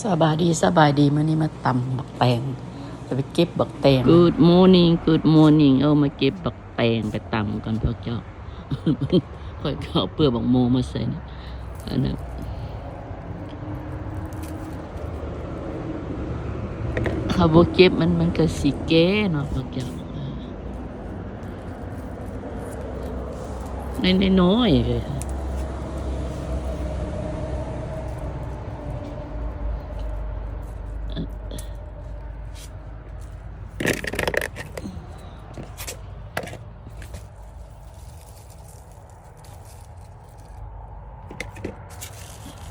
ສະບາຍດີ ສະບາຍດີ ມື້ນີ້ມາຕຳບັກແຕງ ຈະໄປເກັບບັກແຕງ. Good morning, good morning. ເອົາມາເກັບບັກແຕງໄປຕຳກັນພວກເຈົ້າ. ຂ້ອຍກໍເອົາເປືອກບັກໂມມາໃສ່ນະ ອັນນັ້ນ ຖ້າບໍ່ເກັບມັນ ມັນກໍຊິແກ່ເນາະພວກເຈົ້າ. ໃນນ້ອຍໆ ເລີຍ.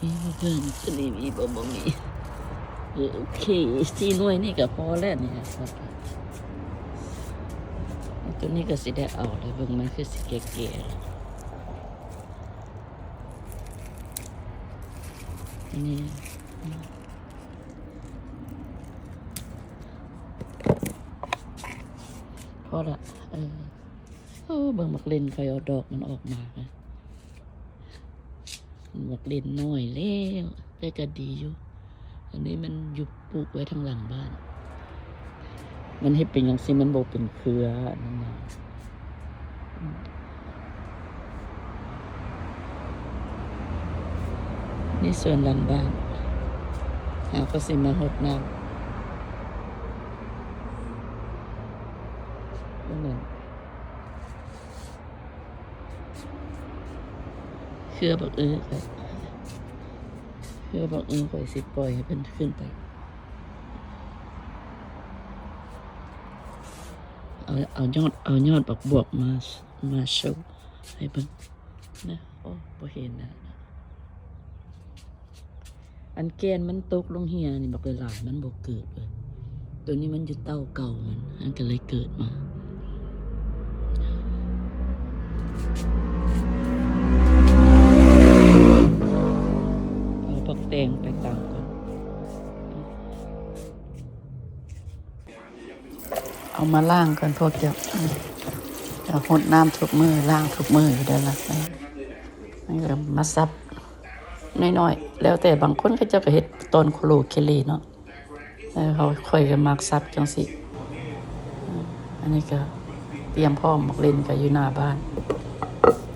ມີບໍ່ເບິ່ງ ຕົວນີ້ມີບໍ່? ບໍ່ມີ. ເອີ ໂອເຄ ສີ່ໜ່ວຍນີ້ກໍພໍແລ້ວນີ້. ຕົວນີ້ກໍຊິໄດ້ເອົາແລ້ວ ເບິ່ງມັນຄືຊິແກ່ໆ ແລ້ວນີ້. ພໍລະ ເອີ. ໂອ້ ເບິ່ງໝາກເລັ່ນ ຂ້ອຍເອົາດອກມັນອອກມາ. ໝາກເລັ່ນນ້ອຍແລ້ວ ແຕ່ກໍດີຢູ່. ອັນນີ້ມັນຢູ່ ປູກໄວ້ທາງຫຼັງບ້ານ. ມັນເຮັດເປັນຫຍັງຊິມັນບໍ່ເປັນເຄືອອັນນັ້ນນະ. ນີ້ສວນຫຼັງບ້ານ ເຮົາກໍຊິມາຫົດນ້ຳ. ເບິ່ງນັ້ນ ເຄືອບັກອຶ ເຄືອບັກອຶ ຂ້ອຍຊິປ່ອຍໃຫ້ເພິ່ນຂຶ້ນໄປ. ເອົາ ເອົາຍອດ ເອົາຍອດບັກບວບມາ ມາໂຊໃຫ້ເບິ່ງນະ. ໂອ້ ບໍ່ເຫັນນະ. ອັນແກ່ນມັນຕົກລົງເຮ່ຍນີ້ບັກຫຼາຍໆ ມັນບໍ່ເກີດເວີຍ. ໂຕນີ້ມັນຢູ່ເຕົ້າເກົ່າມັນ ມັນກໍເລີຍເກີດມາ. ເອົາບັກແຕງໄປຕຳກ່ອນ. ເອົາມາລ້າງກ່ອນພວກເຈົ້າ. ເອົາຫົດນ້ຳທຸກມື້ ລ້າງທຸກມື້ຢູ່ເດີລະ. ແລ້ວກໍມາສັບນ້ອຍໆ ແລ້ວແຕ່ບາງຄົນເຂົາເຈົ້າກໍເຮັດຕອນໂຄໂລເຄເລເນາະ. ເອີ ເຮົາ ຂ້ອຍກໍມັກສັບຈັ່ງຊີ້. ອັນນີ້ກໍຕຽມພ້ອມ ໝາກເລັ່ນກໍຢູ່ໜ້າບ້ານ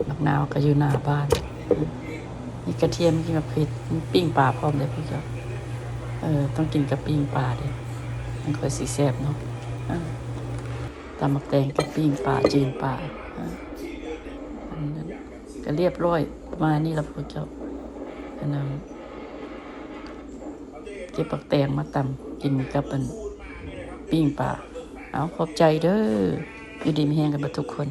ໝາກນາວກໍຢູ່ໜ້າບ້ານ. ມີກະທຽມ ມີໝາກເຜັດ ມີປີ້ງປາພ້ອມເດ້ພວກເຈົ້າ. ເອີ ຕ້ອງກິນກັບປີ້ງປາເດ້ ມັນຄ່ອຍຊິແຊບເນາະ. ຕຳໝາກແຕງກັບປີ້ງປາ ຈືນປາ. ອັນນັ້ນກໍລຽບຮ້ອຍປະມານນີ້ລະພວກເຈົ້າ. ອັນນັ້ນ ເກັບບັກແຕງມາຕຳກິນກັບອັນປີ້ງປາ. ເອົາ ຂອບໃຈເດີ. ຢູ່ດີມີແຮງກັນເບິດທຸກຄົນ.